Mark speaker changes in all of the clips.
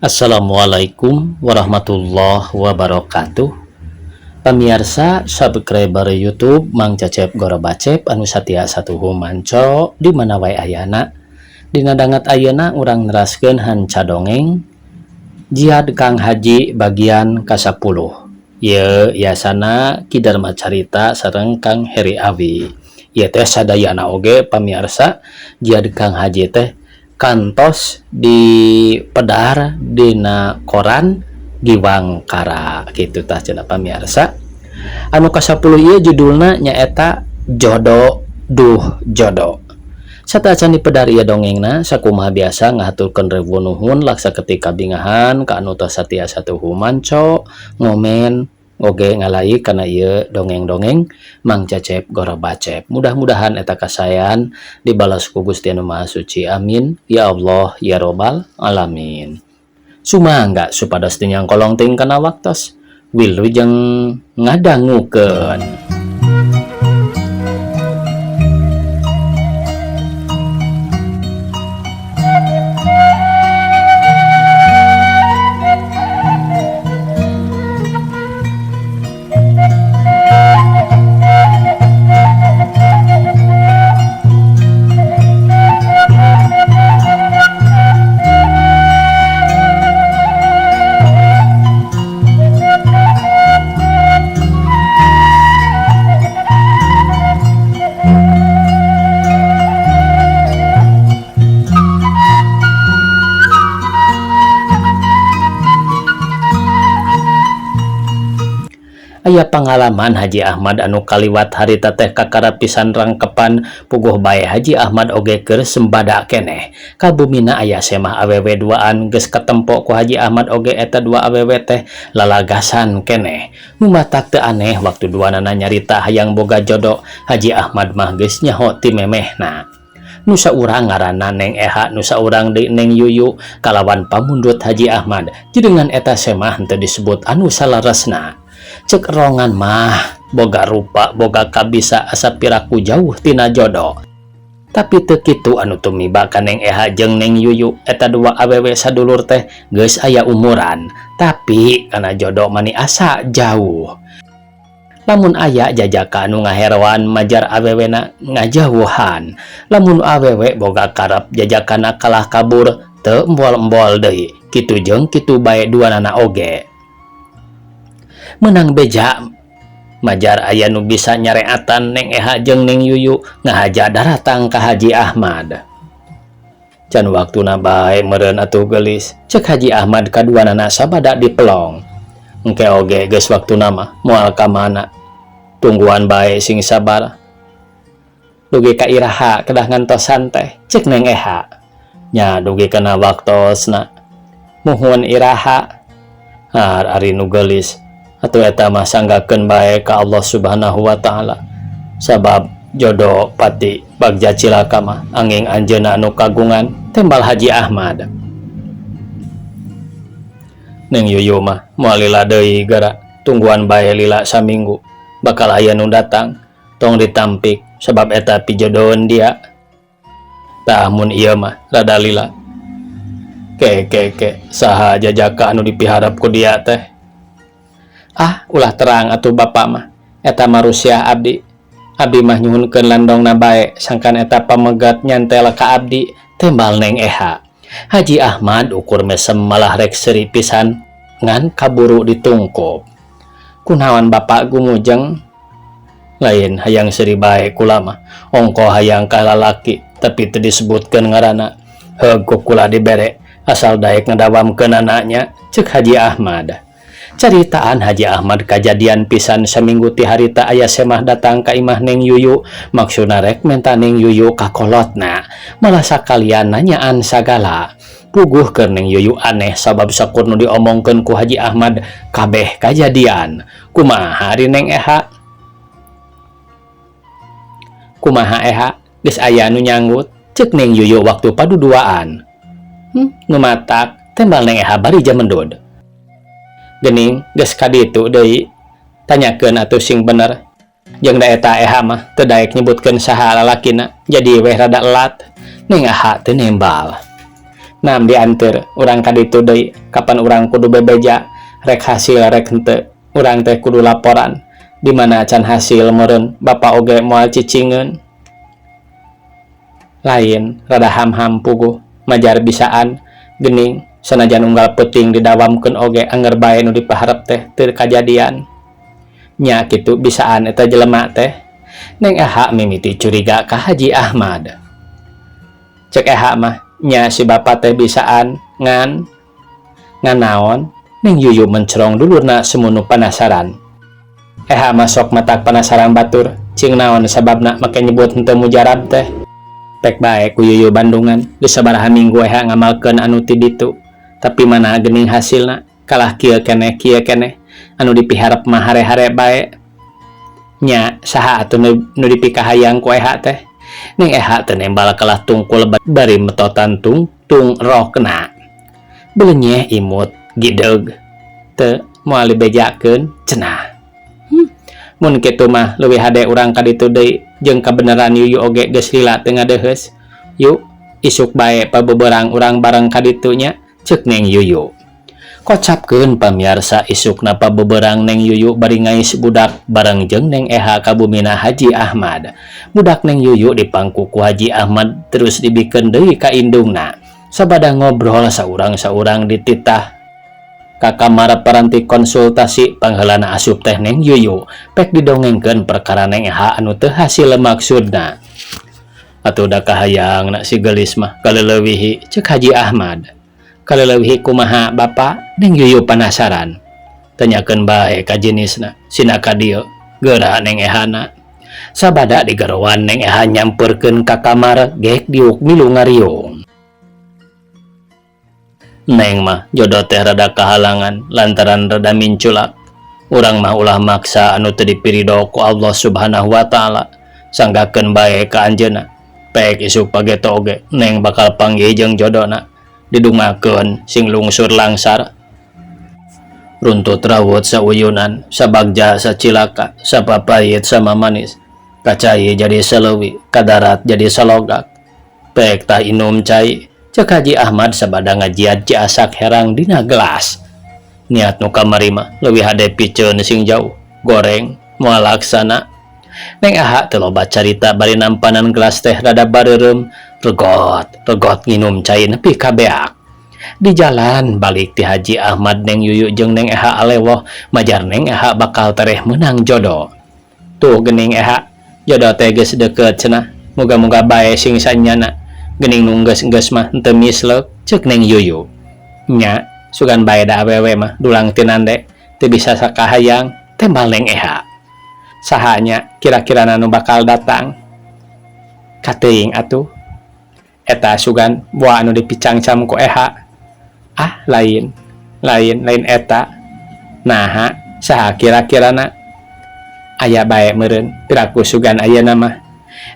Speaker 1: Assalamualaikum warahmatullahi wabarakatuh. Pemirsa subscriber YouTube Mang Cecep Gorobacep anu satia satuhu manco di mana wae ayana. Dina danget ayeuna urang neraskeun hanca dongeng Jihad Kang Haji bagian ka-10. Ieu yasana Ki Dharma Carita sareng Kang Heri Awi. Ieu teh sadayana oge pamirsa Jihad Kang Haji teh kantos di pedar dina koran Giwangkara gitu tah cenah pamirsa. Anu ka-10 ieu judulna nyaeta Jodo Duh Jodo. Sateuacan dipedar ieu dongengna sakumaha biasa ngahaturkeun rewu nuhun laksa ketika bingahan ka anu tos satia satuhu manco ngomen oge ngalai kana ieu dongeng-dongeng Mang Cecep Gorobacep. Mudah-mudahan eta kasaean dibalas ku Gusti Anu Maha Suci. Amin ya Allah ya Robbal alamin. Sumangga supados teu nyangkolong teuing kana waktos. Wilujeng ngadangukeun. Aya pangalaman Haji Ahmad anu kaliwat harita teh kakara pisan rangkepan puguh bae Haji Ahmad oge keur sembada keneh. Kabumina aya semah awewe duaan geus katempo ku Haji Ahmad oge eta dua awewe teh lalagasan keneh. Nu matak teu aneh waktu duanana nyarita hayang boga jodo, Haji Ahmad mah geus nyaho ti memehna. Nu saurang ngaranna Neng Eha, nu saurang deui Neng Yuyu kalawan pamundut Haji Ahmad. Jenengan eta semah henteu disebut anu salaresna. Cek rongan mah boga rupa boga kabisa asa piraku jauh tina jodoh. Tapi teu kitu anu tumiba ka Neng Eha jeung Neng Yuyu eta dua awewe sadulur teh geus aya umuran, tapi kana jodoh mani asa jauh. Lamun aya jajaka anu ngaheroan majar awewena ngajauhan. Lamun awewe boga karep jajakana kalah kabur teu embol-embol deui. Kitu jeung kitu bae duanana oge. Menang beja majar aya nu bisa nyareatan Neng Eha jeung Neng Yuyu ngahaja daratang ka Haji Ahmad. Can waktuna bae meureun atuh geulis, cek Haji Ahmad kaduanana sabada dipelong. Engke oge geus waktuna mah moal ka mana. Tungguan bae sing sabar. Dugi ka iraha kedah ngantosan teh, cek Neng Eha. Nya dugi kana waktosna. Muhun iraha. Har ari nu geulis. Atuh eta mah sanggakeun bae ka Allah Subhanahu wa taala. Sabab jodoh pati bagja cilaka mah anging anjeunna anu kagungan tembal Haji Ahmad. Neng Yuyu mah moal lila deui gara tungguan bae lila saminggu bakal aya nu datang tong ditampik sabab eta pijodoheun dia. Tah mun ieu mah rada lila. Ke ke ke saha jajaka anu dipiharap ku dia teh? Ah, ulah terang atuh bapak mah. Eta marusiah abdi. Abdi mah nyuhunkeun landongna bae sangkan eta pamegat nyantel ka abdi tembal Neng Eha. Haji Ahmad ukur mesem malah rek seuri pisan ngan kaburu ditungkup. Kunaon bapak gumujeng? Lain hayang seuri bae kula mah. Ongko hayang ka lalaki tapi teu disebutkeun ngaranna. Heug ku kula dibere asal daek ngadawamkeun anaknya, cek Haji Ahmad. Caritaan Haji Ahmad kajadian pisan saminggu ti harita aya semah datang ka imah Neng Yuyu maksudna rek menta Neng Yuyu ka kolotna malah sakalian nanyaan sagala. Puguh keur Neng Yuyu aneh sabab sakur nu diomongkeun ku Haji Ahmad kabeh kajadian. Kumaha ari Neng Eha? Kumaha Eha? Geus aya nu nyanggut cek Neng Yuyu waktu paduduaan. Nu matak tembal Neng Eha bari jamendud. Gening geus kaditu deui tanyakeun atuh sing bener. Jeung da eta Eha mah teu daek nyebutkeun saha lalakina jadi weh rada elat. Neng Eha teu nembal. Nam dianteur urang ka ditu deui kapan urang kudu bebeja rek hasil rek henteu urang teh kudu laporan dimana can hasil meureun bapa oge moal cicingeun. Lain rada ham-ham puguh majar bisaan gening sanajan unggal peuting didawamkeun oge anger bae nu dipaharep teh teu kajadian. Nya kitu bisaan eta jelema teh. Neng Eha mimiti curiga ka Haji Ahmad. Cek Eha mah nya si bapa teh bisaan ngan ngan naon Neng Yuyu mencerong dulurna semunu panasaran. Eha mah sok matak panasaran batur cing naon sababna make nyebut henteu mujarab teh. Pek bae ku Yuyu Bandungan geus sabaraha minggu Eha ngamalkeun anu ti ditu. Tapi mana geuning hasilna kalah kieu keneh kieu keneh anu dipiharep mah hare-hare bae. Nya saha atuh nu dipikahayang ku Eha teh. Neng Eha teu nembal kalah tungkul bari metotan tungtung rokna. Belenyeh imut gideug teu moal dibejakeun cenah. Mun kitu mah leuwih hade urang ka ditu deui jeung kabeneran Yuyu oge geus lila teu ngadeuheus. Yu isuk bae pabeberang urang bareng ka ditu nya ceuk Neng Yuyu. Kocapkeun pamiarsa isukna pabeberang Neng Yuyu bari ngais budak bareng jeung Neng Eha ka bumina Haji Ahmad. Budak Neng Yuyu dipangku ku Haji Ahmad terus dibikeun deui ka indungna. Sabada ngobrol saurang-saurang dititah ka kamar paranti konsultasi pangheulana asup teh Neng Yuyu pek didongengkeun perkara Neng Eha anu teu hasil maksudna. Atuh da kahayangna si geulis mah kaleleuwihi ceuk Haji Ahmad. Kaleleuwihi kumaha bapa? Neng Yuyu panasaran. Tanyakeun bae ka jenisna sina ka dieu geura Neng Ehana. Sabada digeroan Neng Eha nyamperkeun ka kamar gek diuk milu ngariung. Neng mah jodoh teh rada kahalangan lantaran rada minculak. Urang mah ulah maksa anu teu dipirido ku Allah Subhanahu wa taala. Sanggakeun bae ka anjeunna. Pek isuk pageto oge Neng bakal panggih jeung jodona. Didungakeun sing lungsur langsar. Runtut rawut sauyunan, sabagja sacilaka, sapapait sama manis. Kacai jadi selewi, kadarat jadi salogak. Pek tah inum cai. Cek Haji Ahmad sabada ngajiat ciasak herang dina gelas. Niat nu kamari mah leuwih hade piceun sing jauh, goreng, moal laksana. Neng Aha teu loba carita bari nampanan gelas teh rada bareureum, regot, regot nginum cai nepi ka beak. Di jalan balik ti Haji Ahmad Neng Yuyu jeung Neng Eha alewoh majar Neng Eha bakal tereh meunang jodoh. Tuh geuning Eha, jodoh teh geus deukeut cenah. Muga-muga bae sing sanyana. Geuning nu geus-geus mah henteu misleuk ceuk Neng Yuyu. Nya, sugan bae da awewe mah dulang tinande teu bisa sakahayang tembal Neng Eha. Saha nya kira-kirana nu bakal datang? Kateuing atuh. Eta sugan boa anu dipicangcam ku Eha. Ah, lain. Lain, lain eta. Naha, saha kira-kirana? Aya bae meureun, piraku sugan ayeuna mah.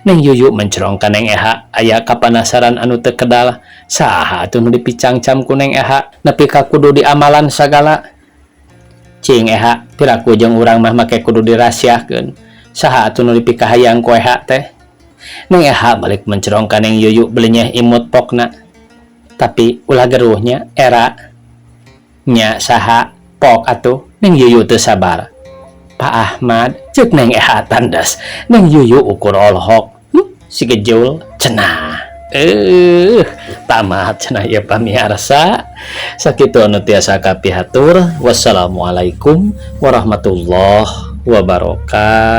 Speaker 1: Neng Yuyu mencerong ka Neng Eha, aya kapanasaran anu teu kedal. Saha atuh nu dipicangcam ku Neng Eha nepi ka kudu diamalan sagala? Cing Eha, piraku jeung urang mah make kudu dirahasiakeun. Saha atuh nu dipikahayang ku Eha teh? Neng Eha balik mencerong ka Neng Yuyu belenyeh imut pokna. Tapi ulah geruhnya era. Nya saha pok atuh Neng Yuyu teu sabar. Pak Ahmad ceuk Neng Eha tandas. Neng Yuyu ukur olohok. Si gejul cenah. Tamat cenah ieu pamiarsa. Sakitu anu tiasa kapihatur. Wassalamualaikum warahmatullahi wabarakatuh.